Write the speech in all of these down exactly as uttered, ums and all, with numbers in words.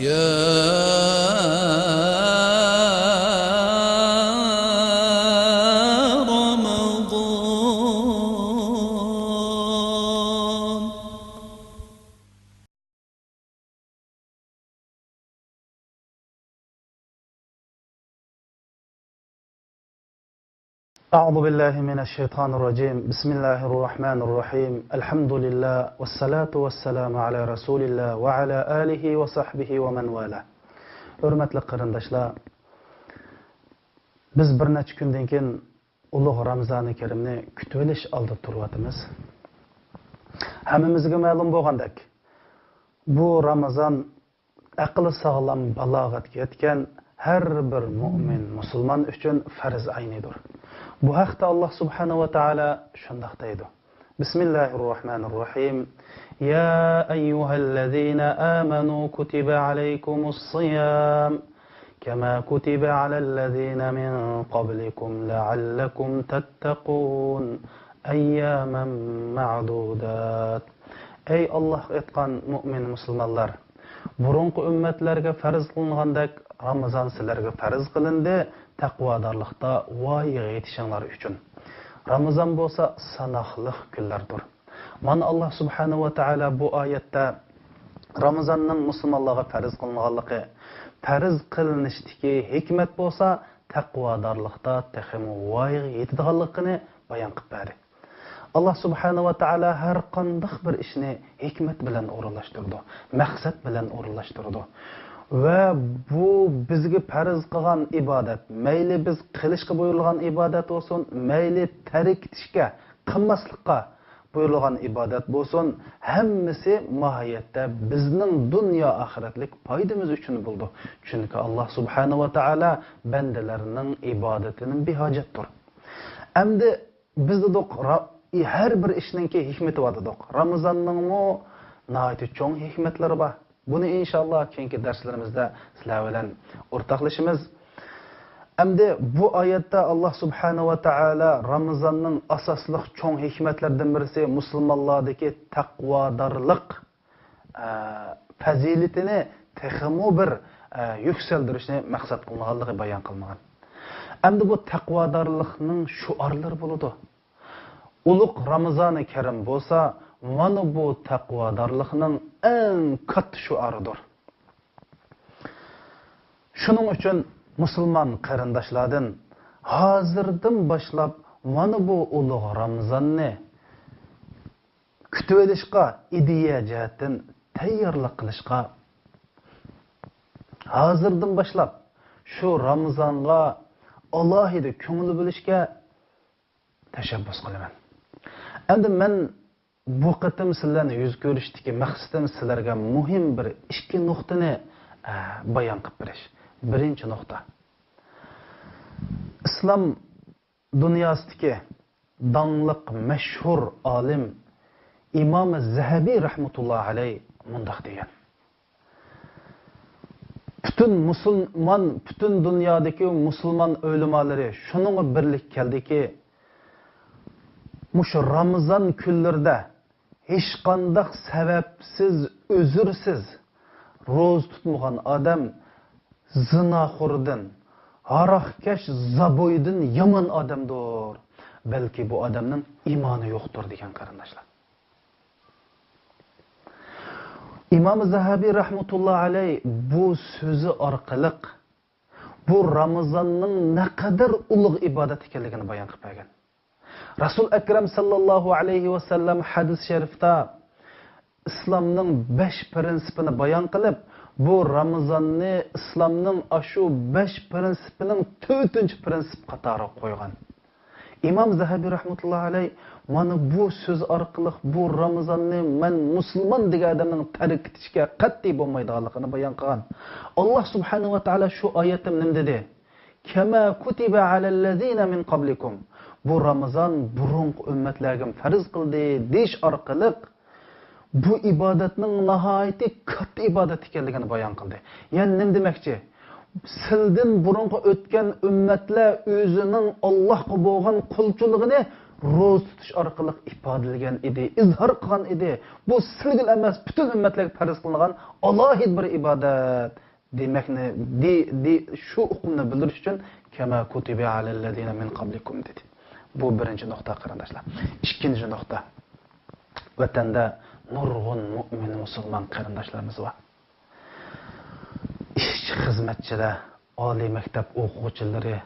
يا رمضان. أعوذ بالله من الشيطان الرجيم. بسم الله الرحمن الرحيم. الحمد لله والصلاة والسلام على رسول الله وعلى آله وصحبه ومن والاه. ھۆرمەتلىك قېرىنداشلار، بىز بىر نەچچە كۈندىن كېيىن ئۇلۇغ رامىزانى كەرىمنى كۈتۈۋېلىش ئالدىدا تۇرۇۋاتىمىز. ھەممىمىزگە مەلۇم بولغاندەك، بۇ رامىزان ئەقلى ساغلام، بالاغەتكە يەتكەن ھەر بىر مۇئمىن مۇسۇلمان ئۈچۈن پەرز ئەينىدۇر. بۇ ھەقتە ئاللاھ سۇبھانەھۇ ۋە تائالا شۇنداق دەيدۇ. بسم الله الرحمن الرحيم. يا أيها الذين آمنوا كتب عليكم الصيام كما كتب على الذين من قبلكم لعلكم تتقون. أياما معدودات. ئەي ئاللاھقا ئېيتقان مۇئمىن مۇسۇلمانلار! بۇرۇنقى ئۈممەتلەرگە پەرز قىلىنغاندەك رامىزان سىلەرگە پەرز قىلىندى، تەقۋادارلىقتا ۋايىغا يېتىشىڭلار ئۈچۈن. رامىزان بولسا ساناقلىق كۈنلەردۇر. مانا ئاللاھ سۇبھانەھۇ ۋە تائالا بۇ ئايەتتە رامىزاننىڭ مۇسۇلمانلارغا پەرز قىلىنغانلىقى، پەرز قىلىنىشتىكى ھېكمەت بولسا تەقۋادارلىقتا تېخىمۇ ۋايىغا يېتىدىغانلىقىنى بايان قىلىپ بەردى. ئاللاھ سۇبھانەھۇ ۋە تائالا ھەر قانداق بىر ئىشنى ھېكمەت بىلەن ئورۇنلاشتۇرىدۇ، مەقسەت بىلەن ئورۇنلاشتۇرىدۇ. ۋە بۇ بىزگە پەرز قىلغان ئىبادەت، مەيلى بىز قىلىشقا بۇيرۇلغان ئىبادەت بولسۇن، مەيلى تەرك ئېتىشكە، قىلماسلىققا بۇيرۇلغان ئىبادەت بولسۇن، ھەممىسى ماھىيەتتە بىزنىڭ دۇنيا ئاخىرەتلىك پايدىمىز ئۈچۈن بولىدۇ. چۈنكى ئاللاھ سۇبھانەھۇ ۋە تائالا بەندىلەرنىڭ ئىبادىتىدىن بىھاجەتتۇر. ئەمدى بىز دېدۇق، را-، ھەر بىر ئىشنىڭكى ھېكمىتى بار دېدۇق. رامىزاننىڭمۇ ناھايىتى چوڭ ھېكمەتلىرى بار. بۇنى ئىنشاللا كېيىنكى دەرسلىرىمىزدە سىلەر بىلەن ئورتاقلىشىمىز. ئەمدى بۇ ئايەتتە ئاللاھ سۇبھانەھۇ ۋە تائالا رامىزاننىڭ ئاساسلىق چوڭ ھېكمەتلىرىدىن بىرسى مۇسۇلمانلاردىكى تەقۋادارلىق، ئە، پەزىلىتىنى تېخىمۇ بىر، ئە، يۈكسەلدۈرۈشنى مەقسەت قىلغانلىقى بايان قىلىنغان. ئەمدى بۇ تەقۋادارلىقنىڭ شوئارلىرى بولىدۇ. ئۇلۇغ رامىزانى كەرىم بولسا، مانا بۇ تەقۋادارلىقنىڭ ئەڭ كاتتا شوئارىدۇر. شۇنىڭ ئۈچۈن مۇسۇلمان قېرىنداشلاردىن ھازىردىن باشلاپ مانا بۇ ئۇلۇغ رامىزاننى كۈتۈۋېلىشقا، ئىدىيە جەھەتتىن تەييارلىق قىلىشقا، ھازىردىن باشلاپ شۇ رامىزانغا ئالاھىدە كۆڭۈل بۆلۈشكە تەشەببۇس قىلىمەن. ئەمدى مەن بۇ قېتىم سىلەرنى يۈز كۆرۈشتىكى مەقسىتىم سىلەرگە مۇھىم بىر ئىككى نۇقتىنى، ئە، بايان قىلىپ بېرىش. بىرىنچى نۇقتا. ئىسلام دۇنياسىدىكى داڭلىق مەشھۇر ئالىم ئىمام زەھەبى رەھمەتۇللا ئەلەي مۇنداق دېگەن. پۈتۈن مۇسۇلمان، پۈتۈن دۇنيادىكى مۇسۇلمان ئۆلىمالىرى شۇنىڭغا بىرلىك كەلدىكى، مۇشۇ رامىزان كۈنلىرىدە ھېچقانداق سەۋەبسىز، ئۆزۈرسىز روزا تۇتمىغان ئادەم زىناخوردىن، ھاراقكەش زابويدىن يامان ئادەمدۇر. بەلكى بۇ ئادەمنىڭ ئىمانى يوقتۇر دېگەن قېرىنداشلار. ئىمام زەھەبى رەھمەتۇللا ئەلەي بۇ سۆزى ئارقىلىق بۇ رامىزاننىڭ نەقەدەر ئۇلۇغ ئىبادەت ئىكەنلىكىنى بايان قىلىپ بەرگەن. رەسۇل ئەكرەم ساللاللاھۇ ئەلەيھى ۋەسەللەم ھەدىس شەرىفتە ئىسلامنىڭ بەش پىرىنسىپىنى بايان قىلىپ، بۇ رامىزاننى ئىسلامنىڭ ئاشۇ بەش پىرىنسىپىنىڭ تۆتىنچى پىرىنسىپ قاتارىغا قويغان. ئىمام زەھەبى رەھمەتۇللا ئەلەي مانا بۇ سۆز ئارقىلىق بۇ رامىزاننى مەن مۇسۇلمان دېگەن ئادەمنىڭ تەرك ئېتىشكە قەتئىي بولمايدىغانلىقىنى بايان قىلغان. ئاللا سۇبھانەھۇ ۋە تائالا شۇ ئايەتتە نېمە دېدى؟ كما كتب على الذين من قبلكم. بۇ رامىزان بۇرۇنقى ئۈممەتلەرگە پەرز قىلدى دېيىش ئارقىلىق، بۇ ئىبادەتنىڭ ناھايىتى كاتتا ئىبادەت ئىكەنلىكىنى بايان قىلدى. يەنى نېمە دېمەكچى؟ سىلدىن بۇرۇنقى ئۆتكەن ئۈممەتلەر ئۆزىنىڭ ئاللاھقا بولغان قۇلچىلىقىنى روزا تۇتۇش ئارقىلىق ئىپادىلىگەن ئىدى، ئىزھار قىلغان ئىدى. بۇ سىلىگىلا ئەمەس، پۈتۈن ئۈممەتلەرگە پەرز قىلىنغان ئالاھىدە بىر ئىبادەت دېمەكنى، دې-، دې-، شۇ ئۇقۇمنى بىلدۈرۈش ئۈچۈن، كەما كۇتىبە ئەلەللەزىنە مىن قەبلىكۇم دېدى. بۇ بىرىنچى نۇقتا، قېرىنداشلار. ئىككىنچى نۇقتا، ۋەتەندە نۇرغۇن مۇئمىن مۇسۇلمان قېرىنداشلىرىمىز بار. ئىشچى، خىزمەتچىلەر، ئالىي مەكتەپ ئوقۇغۇچىلىرى،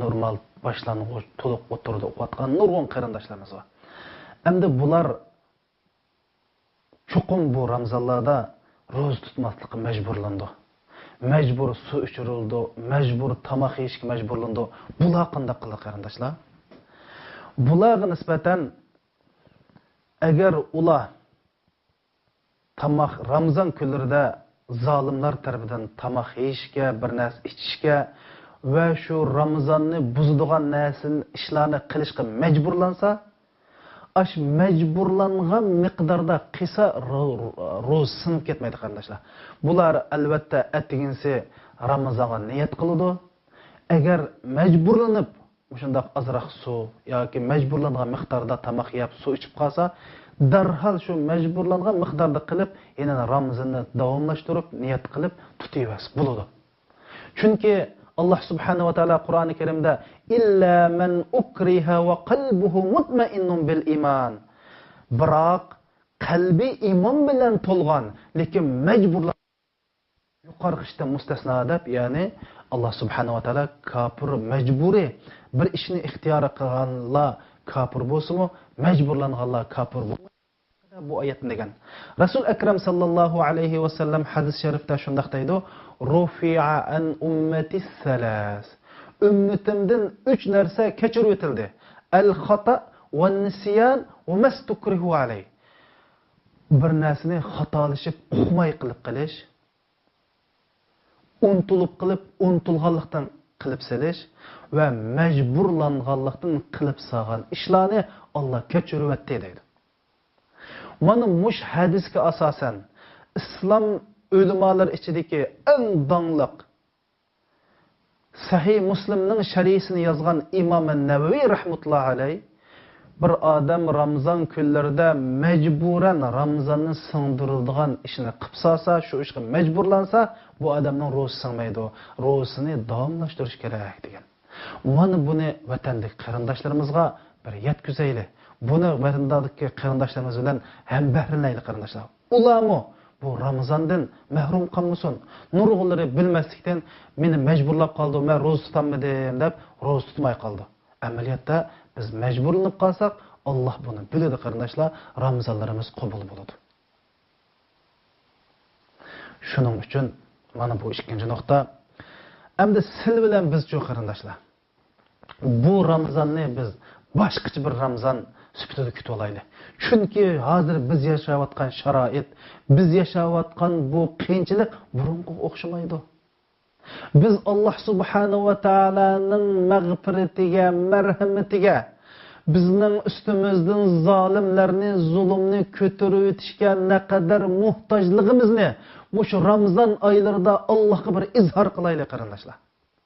نورمال باشلانغۇچ، تولۇق ئوتتۇرىدا ئوقۇۋاتقان نۇرغۇن قېرىنداشلىرىمىز بار. ئەمدى بۇلار چوقۇم بۇ رامزانلاردا روزا تۇتماسلىققا مەجبۇرلىنىدۇ. مەجبۇر سۇ ئىچۈرۈلىدۇ، مەجبۇر تاماق يېيىشكە مەجبۇرلىنىدۇ. بۇلار قانداق قىلىدۇ، قېرىنداشلار؟ بۇلارغا نىسبەتەن، ئەگەر ئۇلار تاماق، رامىزان كۈنلىرىدە زالىملار تەرىپىدىن تاماق يېيىشكە، بىر نەرسە ئىچىشكە ۋە شۇ رامىزاننى بۇزىدىغان نەرسىنى، ئىشلارنى قىلىشقا مەجبۇرلانسا، ئاش مەجبۇرلانغان مىقداردا قىلسا، رو-، روزا سىڭىپ كەتمەيدۇ، قېرىنداشلار. بۇلار، ئەلۋەتتە، ئەتىگىنسى رامىزانغا نىيەت قىلىدۇ. ئەگەر مەجبۇرلىنىپ مۇشۇنداق ئازراق سۇ ياكى مەجبۇرلانغان مىقداردا تاماق يەپ، سۇ ئىچىپ قالسا، دەرھال شۇ مەجبۇرلانغان مىقداردا قىلىپ، يەنە رامىزاننى داۋاملاشتۇرۇپ، نىيەت قىلىپ تۇتۇۋەرسە بولىدۇ. چۈنكى ئاللاھ سۇبھانەھۇ ۋە تائالا قۇرئانى كەرىمدە، «إلا من أكره وقلبه مطمئن بالإيمان» بىراق قەلبى ئىمان بىلەن تولغان، لېكىن مەجبۇرلان يۇقىرىقى ئىشتىن مۇستەسنا دەپ، يەنى ئاللاھ سۇبھانەھۇ ۋە تائالا كاپىر مەجبۇرىي بىر ئىشنى ئىختىيارى قىلغانلار كاپىر بولسىمۇ، مەجبۇرلانغانلار كاپىر بولمايدۇ. بۇ ئايەتنى دېگەن. رەسۇل ئەكرەم ساللاللاھۇ ئەلەيھى ۋەسەللەم ھەدىس شەرىپتە شۇنداق دەيدۇ، رۇفىئە ئەن ئۈممەتى سەلەس. ئۈممىتىمدىن ئۈچ نەرسە كەچۈرۈۋېتىلدى. ئەل خاتا ۋە نىسيان ۋە مەستۇكرىھۇ ئەلەيھ. بىر نەرسىنى خاتالىشىپ، ئۇقماي قىلىپ قېلىش، ئۇنتۇلۇپ قېلىپ، ئۇنتۇلغانلىقتىن قىلىپ سېلىش ۋە مەجبۇرلانغانلىقتىن قىلىپ سالغان ئىشلارنى ئاللاھ كەچۈرۈۋەتتى دەيدۇ. مانا مۇشۇ ھەدىسكە ئاساسەن، ئىسلام ئۆلىمالىرى ئىچىدىكى ئەڭ داڭلىق سەھىھ مۇسلىمنىڭ شەرھىسىنى يازغان ئىمام نەۋەۋى رەھمەتۇللاھى ئەلەيھ، بىر ئادەم رامىزان كۈنلىرىدە مەجبۇرەن رامىزاننى سىڭدۈرىدىغان ئىشنى قىلىپ سالسا، شۇ ئىشقا مەجبۇرلانسا، بۇ ئادەمنىڭ روزىسى سىڭمەيدۇ، روزىسىنى داۋاملاشتۇرۇش كېرەك، دېگەن. مانا بۇنى ۋەتەندىكى قېرىنداشلىرىمىزغا بىر يەتكۈزەيلى. بۇنى ۋەتەندىكى قېرىنداشلىرىمىز بىلەن ھەمبەھىرلەيلى، قېرىنداشلار. ئۇلارمۇ بۇ رامىزاندىن مەھرۇم قالمىسۇن. نۇرغۇنلىرى بىلمەسلىكتىن، «مېنى مەجبۇرلاپ قالدى، مەن روزا تۇتالمىدىم» دەپ، روزا تۇتماي قالىدۇ. ئەمەلىيەتتە، بىز مەجبۇرلىنىپ قالساق، ئاللاھ بۇنى بىلىدۇ، قېرىنداشلار، رامىزانلىرىمىز قوبۇل بولىدۇ. شۇنىڭ ئۈچۈن مانا بۇ ئىككىنچى نۇقتا. ئەمدى سىلى بىلەن بىزچۇ، قېرىنداشلار؟ بۇ رامىزاننى بىز باشقىچە بىر رامىزان سۈپىتىدە كۈتۈۋالايلى. چۈنكى ھازىر بىز ياشاۋاتقان شارائىت، بىز ياشاۋاتقان بۇ قىيىنچىلىق بۇرۇنقىغا ئوخشىمايدۇ. بىز ئاللاھ سۇبھانەھۇ ۋە تائالانىڭ مەغپىرىتىگە، مەرھىمىتىگە، بىزنىڭ ئۈستىمىزدىن زالىملارنى، زۇلۇمنى كۆتۈرۈۋېتىشكە نەقەدەر موھتاجلىقىمىزنى مۇشۇ رامىزان ئايلىرىدا ئاللاھقا بىر ئىزھار قىلايلى، قېرىنداشلار.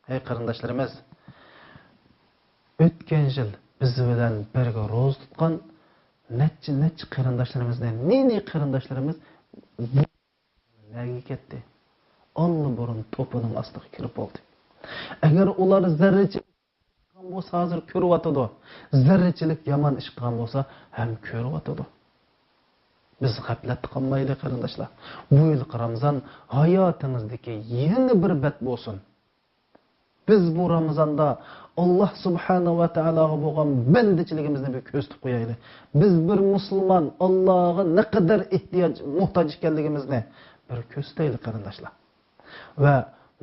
ھەي قېرىنداشلىرىمىز، ئۆتكەن يىل بىز بىلەن بىرگە روزا تۇتقان نەچچە، نەچچە قېرىنداشلىرىمىزنى، نى، نى قېرىنداشلىرىمىز بۇ نەگە كەتتى؟ ئاللىبۇرۇن توپىنىڭ ئاستىغا كىرىپ بولدى. ئەگەر ئۇلار زەررىچە بولسا، ھازىر كۆرۈۋاتىدۇ. زەررىچىلىك يامان ئىش قىلغان بولسا، ھەم كۆرۈۋاتىدۇ. بىز غەپلەتتە قالمايلى، قېرىنداشلار. بۇ يىلقى رامىزان ھاياتىڭىزدىكى يېڭى بىر بەت بولسۇن. بىز بۇ رامىزاندا ئاللاھ سۇبھانەھۇ ۋە تائالاغا بولغان بەندىچىلىكىمىزنى بىر كۆرسىتىپ قويايلى. بىز بىر مۇسۇلمان ئاللاھقا نەقەدەر ئېھتىياج، موھتاج ئىكەنلىكىمىزنى بىر كۆرسىتەيلى، قېرىنداشلار. ۋە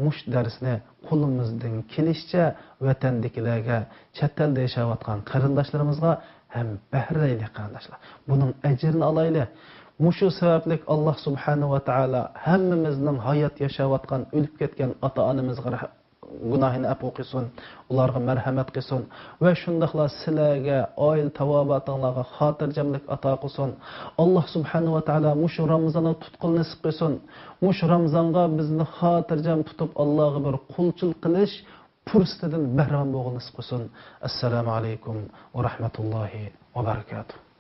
مۇشۇ دەرسنى قولىمىزدىن كېلىشىچە ۋەتەندىكىلەرگە، چەت ئەلدە ياشاۋاتقان قېرىنداشلىرىمىزغا ھەم بەھرىلەيلى، قېرىنداشلار. بۇنىڭ ئەجرىنى ئالايلى. مۇشۇ سەۋەبلىك ئاللاھ سۇبھانەھۇ ۋە تائالا ھەممىمىزنىڭ ھايات ياشاۋاتقان، ئۆلۈپ كەتكەن ئاتا-ئانىمىزغا رەھ-، گۇناھىنى ئەپۇ قىلسۇن، ئۇلارغا مەرھەمەت قىلسۇن ۋە شۇنداقلا سىلەرگە، ئائىلە تاۋابىئاتىڭلارغا خاتىرجەملىك ئاتا قىلسۇن. ئاللاھ سۇبھانەھۇ ۋە تائالا مۇشۇ رامىزاننى تۇتقىلى نېسىپ قىلسۇن. مۇشۇ رامىزانغا بىزنى خاتىرجەم تۇتۇپ، ئاللاھقا بىر قۇلچىلىق قىلىش پۇرسىتىدىن بەھرىمەن بولغىنى نېسىپ قىلسۇن. ئەسسالامۇ ئەلەيكۇم ۋە رەھمەتۇللاھى ۋە بەرىكاتۇھ.